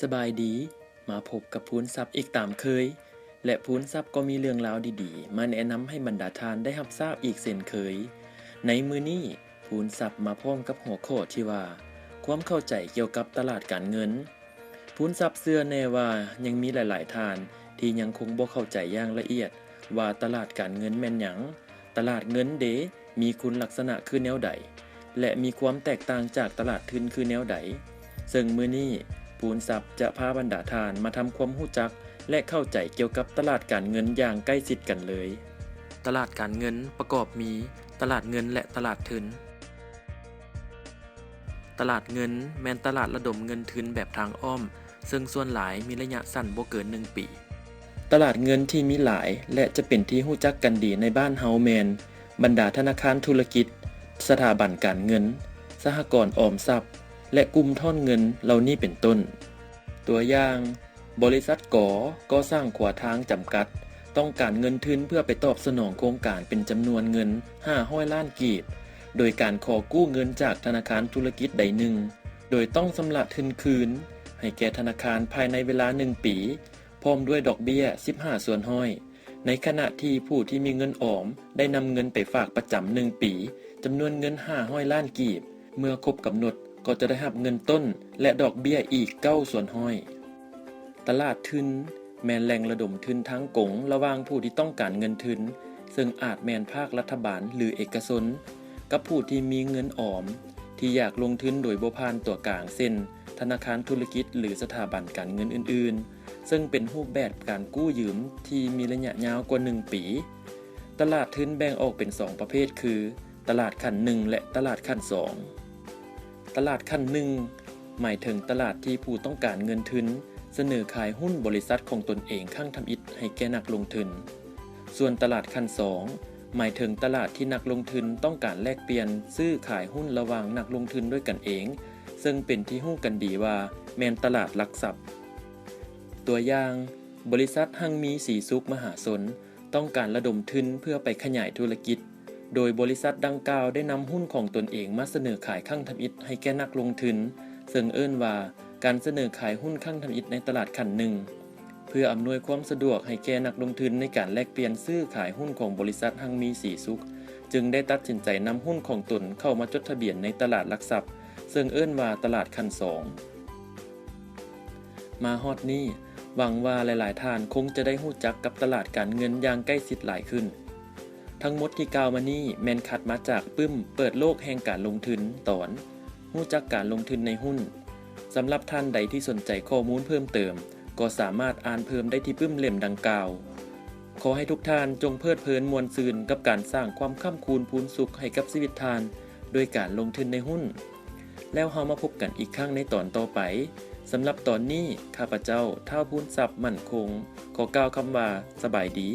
ສະບາຍດີ, ມາພົບກັບພູນຊັບອີກຕາມເຄີຍ ແລະ ພູນຊັບກໍມີເລື່ອງລາວດີໆ ມາແນະນຳໃຫ້ບັນດາທ່ານໄດ້ຮັບຊາບອີກເຊັ່ນເຄີຍ. ໃນມື້ນີ້ ພູນຊັບມາພ້ອມກັບຫົວຂໍ້ທີ່ວ່າ ຄວາມເຂົ້າໃຈກ່ຽວກັບຕະຫຼາດການເງິນ. ພູນຊັບເຊື່ອແນ່ວ່າຍັງມີຫຼາຍໆທ່ານທີ່ຍັງຄົງບໍ່ເຂົ້າໃຈຢ່າງລະອຽດວ່າຕະຫຼາດການເງິນແມ່ນຫຍັງ, ຕະຫຼາດເງິນເດ ມີຄຸນລັກສະນະຄືແນວໃດ ແລະ ມີຄວາມແຕກຕ່າງຈາກຕະຫຼາດທຶນຄືແນວໃດ? ເຊິ່ງມື້ນີ້ ພູນຊັບຈະພາບັນດາທ່ານມາທຳຄວາມຮູ້ຈັກ ແລະ ເຂົ້າໃຈກ່ຽວກັບຕະຫຼາດການເງິນຢ່າງໃກ້ຊິດກັນເລີຍ. ຕະຫຼາດການເງິນປະກອບມີ ຕະຫຼາດເງິນ ແລະ ຕະຫຼາດທຶນ. ຕະຫຼາດເງິນແມ່ນຕະຫຼາດລະດົມເງິນທຶນແບບທາງອ້ອມ, ເຊິ່ງສ່ວນຫຼາຍມີໄລຍະສັ້ນບໍ່ເກີນໜຶ່ງປີ. ຕະຫຼາດເງິນທີ່ມີຫຼາຍ ແລະ ຈະເປັນທີ່ຮູ້ຈັກກັນດີໃນບ້ານເຮົາແມ່ນ ບັນດາທະນາຄານທຸລະກິດ, ສະຖາບັນການເງິນ, ສະຫະກອນອອມຊັບ ແລະ ກຸ່ມຖອນເງິນເຫຼົ່ານີ້ເປັນຕົ້ນ. ຕົວຢ່າງ, ບໍລິສັດ ກ ກໍ່ສ້າງຂົວທາງ ຈຳກັດ ຕ້ອງການເງິນທຶນເພື່ອໄປຕອບສະໜອງໂຄງການເປັນຈຳນວນເງິນຫ້າຮ້ອຍລ້ານກີບ ໂດຍການຂໍກູ້ເງິນຈາກທະນາຄານທຸລະກິດໃດໜຶ່ງ ໂດຍຕ້ອງຊຳລະທຶນຄືນໃຫ້ແກ່ທະນາຄານພາຍໃນເວລາໜຶ່ງປີ ພ້ອມດ້ວຍດອກເບ້ຍສິບຫ້າສ່ວນຮ້ອຍ. ໃນຂະນະທີ່ຜູ້ທີ່ມີເງິນອອມໄດ້ນຳເງິນໄປຝາກປະຈຳໜຶ່ງປີ ຈຳນວນເງິນຫ້າຮ້ອຍລ້ານກີບ, ເມື່ອຄົບກຳນົດກໍຈະໄດ້ຮັບເງິນຕົ້ນ ແລະ ດອກເບ້ຍອີກເກົ້າສ່ວນຮ້ອຍ. ຕະຫຼາດທຶນແມ່ນແຫຼ່ງລະດົມທຶນທາງກົງລະຫວ່າງຜູ້ທີ່ຕ້ອງການເງິນທຶນ, ເຊິ່ງອາດແມ່ນພາກລັດຖະບານ ຫຼື ເອກະຊົນ, ກັບຜູ້ທີ່ມີເງິນອອມທີ່ຢາກລົງທຶນໂດຍບໍ່ຜ່ານຕົວກາງ ເຊັ່ນ ທະນາຄານທຸລະກິດ ຫຼື ສະຖາບັນການເງິນອື່ນໆ. ເຊິ່ງເປັນຮູບແບບການກູ້ຢືມທີ່ມີໄລຍະຍາວກວ່າໜຶ່ງປີ. ຕະຫຼາດທຶນແບ່ງອອກເປັນສອງປະເພດຄື ຕະຫຼາດຂັ້ນໜຶ່ງ ແລະ ຕະຫຼາດຂັ້ນສອງ. ຕະຫຼາດຂັ້ນໜຶ່ງ ໝາຍເຖິງຕະຫຼາດທີ່ຜູ້ຕ້ອງການເງິນທຶນສະເໜີຂາຍຫຸ້ນບໍລິສັດຂອງຕົນເອງຄັ້ງທຳອິດໃຫ້ແກ່ນັກລົງທຶນ. ສ່ວນຕະຫຼາດຂັ້ນສອງ ໝາຍເຖິງຕະຫຼາດທີ່ນັກລົງທຶນຕ້ອງການແລກປ່ຽນຊື້ຂາຍຫຸ້ນລະຫວ່າງນັກລົງທຶນດ້ວຍກັນເອງ, ເຊິ່ງເປັນທີ່ຮູ້ກັນດີວ່າແມ່ນຕະຫຼາດຫຼັກຊັບ. ຕົວຢ່າງ, ບໍລິສັດຮັ່ງມີສີສຸກມະຫາຊົນ ຕ້ອງການລະດົມທຶນເພື່ອໄປຂະຫຍາຍທຸລະກິດ, ໂດຍບໍລິສັດດັ່ງກ່າວໄດ້ນຳຫຸ້ນຂອງຕົນເອງມາສະເໜີຂາຍຄັ້ງທຳອິດໃຫ້ແກ່ນັກລົງທຶນ, ເຊິ່ງເອີ້ນວ່າການສະເໜີຂາຍຫຸ້ນຄັ້ງທຳອິດໃນຕະຫຼາດຂັ້ນໜຶ່ງ. ເພື່ອອຳນວຍຄວາມສະດວກໃຫ້ແກ່ນັກລົງທຶນໃນການແລກປ່ຽນຊື້ຂາຍຫຸ້ນຂອງບໍລິສັດຮັ່ງມີສີສຸກ, ຈຶ່ງໄດ້ຕັດສິນໃຈນຳຫຸ້ນຂອງຕົນເຂົ້າມາຈົດທະບຽນໃນຕະຫຼາດຫຼັກຊັບ, ເຊິ່ງເອີ້ນວ່າຕະຫຼາດຂັ້ນສອງ. ມາຮອດນີ້, ຫວັງວ່າຫຼາຍໆທ່ານຄົງຈະໄດ້ຮູ້ຈັກກັບຕະຫຼາດການເງິນຢ່າງໃກ້ຊິດຫຼາຍຂຶ້ນ. ທັງໝົດທີ່ກ່າວມານີ້ແມ່ນຄັດມາຈາກປຶ້ມເປີດໂລກແຫ່ງການລົງທຶນ ຕອນ ຮູ້ຈັກການລົງທຶນໃນຫຸ້ນ. ສຳລັບທ່ານໃດທີ່ສົນໃຈຂໍ້ມູນເພີ່ມເຕີມ, ກໍສາມາດອ່ານເພີ່ມໄດ້ທີ່ປຶ້ມເຫຼັ້ມດັ່ງກ່າວ. ຂໍໃຫ້ທຸກທ່ານຈົ່ງເພີດເພີນມ່ວນຊື່ນກັບການສ້າງຄວາມຄ້ຳຄູນພູນສຸກໃຫ້ກັບຊີວິດທ່ານ ດ້ວຍການລົງທຶນໃນຫຸ້ນ. ແລ້ວເຮົາມາພົບກັນອີກຄັ້ງໃນຕອນຕໍ່ໄປ. ສຳລັບຕອນນີ້, ຂ້າພະເຈົ້າ ທ້າວພູນຊັບ ໝັ້ນຄົງ ຂໍກ່າວຄຳວ່າ ສະບາຍດີ.